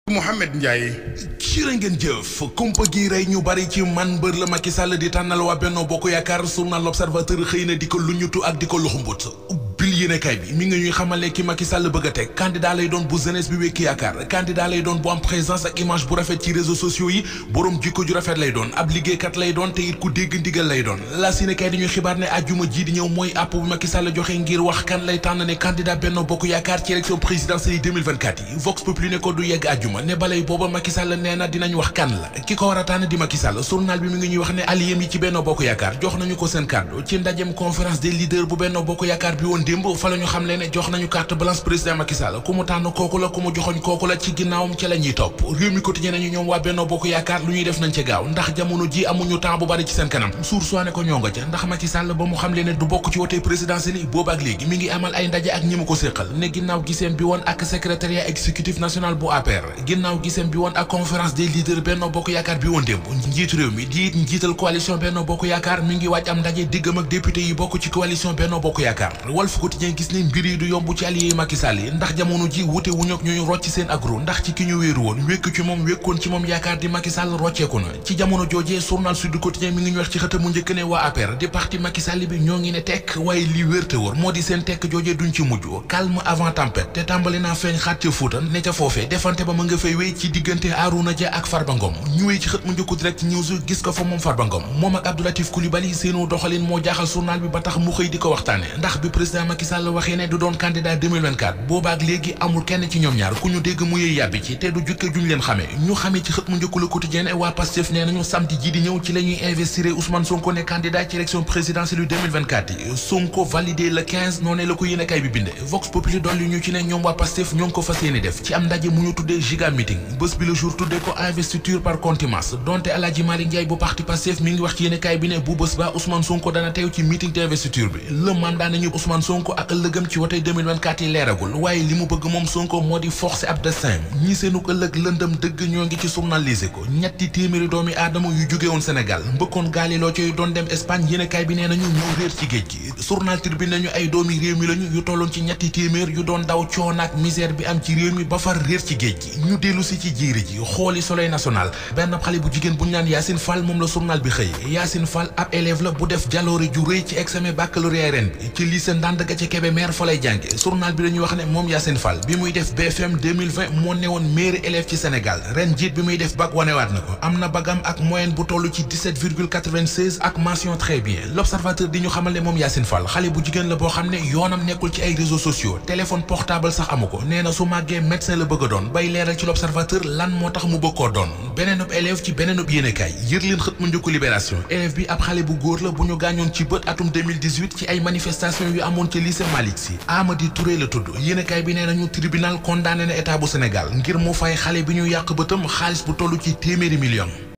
Mouhamed Ndiaye. cirë ngeen jëf kumpa gi rey ñu bari ci man mbër la Macky Sall di tànnal waa Benno Bokk Yaakaar journal L'Observateur xëy na di ko luñutu ak di ko luxumbut bil yéenekaay bi mi nga ñuy xamale ki Macky Sall bëgg a teg candidat lay doon bu jeunesse bi wekki yaakaar candidat lay doon bu am présence ak image bu rafet ci réseaux sociaux yi boroom jikko ju rafet lay doon ab liggéeykat lay doon te it ku dégg ndigal lay doon la yéenekaay dañuy xibaar ne àjjuma ji di ñëw mooy àpp bu Macky Sall joxe ngir wax kan lay tànn ne candidat Benno Bokk Yaakaar ci élection présidentielle 2024 yi Vox Populi ne ko du yegg àjjuma ne balay booba Macky Sall nee na dinañ wax kan la ki ko war a tànn di Macky Sall journal bi mi ngi ñuy wax ne alliés yi ci Benno Bokk Yaakaar jox nañu ko seen kàddu ci ndajem conférence des leaders bu Benno Bokk Yaakaar bi woon démb fa la ñu xam ne jox nañu carte blanche président Macky Sall ku mu tànn kooku la ku mu joxoñ kooku la ci ginnaawam ci la ñuy topp réew mi quotidien nañu ñoom waa Benno Bokk Yaakaar lu ñuy def nañ ca gaaw ndax jamono ji amuñu temps bu bari ci seen kanam source ne ko ñoo nga ca ndax Macky Sall ba mu xam le ne du bokk ci wote présidentiel yi boobu ak léegi mi ngi amal ay ndaje ak ñi mu ko séqal ne ginnaaw giseem bi woon ak secrétariat exécutif national bu APR ginnaaw giseem bi woon ak conférence des leaders Benno Bokk Yaakaar bi woon démb njiitu réew mi di njiital coalition Benno Bokk Yaakaar mi ngi wàcc am ndaje diggam ak député yi bokk ci coalition Benno Bokk Yaakaar Walf Quotidien gis ne mbir yi du yomb ci allié Macky Sall yi ndax jamono ji wute wuñu ak ñu rocc seen agro ndax ci ki ñu wéeru woon wékk ci moom wékkoon ci moom yaakaar di Macky Sall rocceeku na ci jamono joojee journal Sud Quotidien mi ngi ñu wax ci xëtam mu njëkk ne waa APR di parti Macky Sall bi ñoo ngi ne tekk waaye li wér te wóor moo di seen tekk joojee duñ ci mujj calme avant tempête te tàmbali naa feeñ xaat ca Fuuta ne ca foofee defante ba ma nga fay wéy ci diggante Arouna Dia ak Farba Ngom ñu wéy ci xët mu njëkku direct news gis ko fa moom Farba Ngom moom ak Abdou Latif Coulibaly seenu doxalin moo jaaxal journal bi ba tax mu xëy di ko waxtaane ndax bi président Macky Sall waxee ne du doon candidat 2024 boobaak léegi amul kenn ci ñoom ñaar ku ñu dégg mu yëy yàbbi ci te du jukke juñ leen xamee ñu xamee ci xët mu njëkku Le Quotidien waa Pastef nee nañu samedi ji di ñëw ci la ñuy investir Ousmane Sonko ne candidat ci élection présidentielle 2024 yi Sonko validé le 15 noonee la ko yéenekaay bi binde Vox Populi dolli ñu ci ne ñoom waa Pastef ñoo ngi ko fas yéene def ci am ndaje mu ñu tuddee giga meeting bés bi le jour tuddee ko investiture par contumace donte Alaaji Malick Ndiaye bu parti Pastef mi ngi wax ci yéenekaay bi ne bu bés ba Ousmane Sonko dana teew ci meeting d'investiture bi le mandat nañu Ousmane Sonko ak ëllëgam ci wote 2024 yi leeragul waaye li mu bëgg moom Sonko moo di forcer ab destin ñi seenu ëllëg lëndëm dëgg ñoo ngi ci journaliser ko ñetti téeméeri doomi aadama yu jóge woon Sénégal mbëkkoon gaali loo coy doon dem Espagne yéenekaay bi nee nañu ñoo réer ci géej gi journal Tribune nañu ay doomi réew mi lañu yu tolloon ci ñetti téeméer yu doon daw coono ak misère bi am ci réew mi ba far réer ci géej gi ñu dellu si ci jiiri ji xooli Soleil national benn xale bu jigéen bu ñu naan Yacine Fall moom la journal bi xëy Yacine Fall ab élève la bu def jaloore ju rëy ci examen baccalauréat ren bi ci lycée Ndandaga ca Kébémer fa lay jànge journal bi dañuy wax ne moom Yacine Fall bi muy def BFM 2020 moo newoon meilleur élève ci Sénégal ren jiit bi muy def bac wanewaat na ko am na bagam ak moyenne bu toll ci 17,96 ak mention très bien L'Observateur di ñu xamal ne moom Yacine Fall xale bu jigéen la boo xam ne yoonam nekkul ci ay réseaux sociaux téléphone portable sax amu ko nee na su màggee médecin la bëgg a doon bay leeral ci L'Observateur lan moo tax mu bëgg koo doon beneenub élève ci beneenub yéenekaay yër leen xët mu njëkku Libération élève bi ab xale bu góor la bu ñu gaañoon ci bët atum 2018 ci ay manifestations yu amoon ci lycée Malick Sy Amady Touré la tudd yéenekaay bi nee nañu tribunal condamné na état bu Sénégal ngir mu fay xale bi ñu yàq bëtam xaalis bu toll ci téeméeri million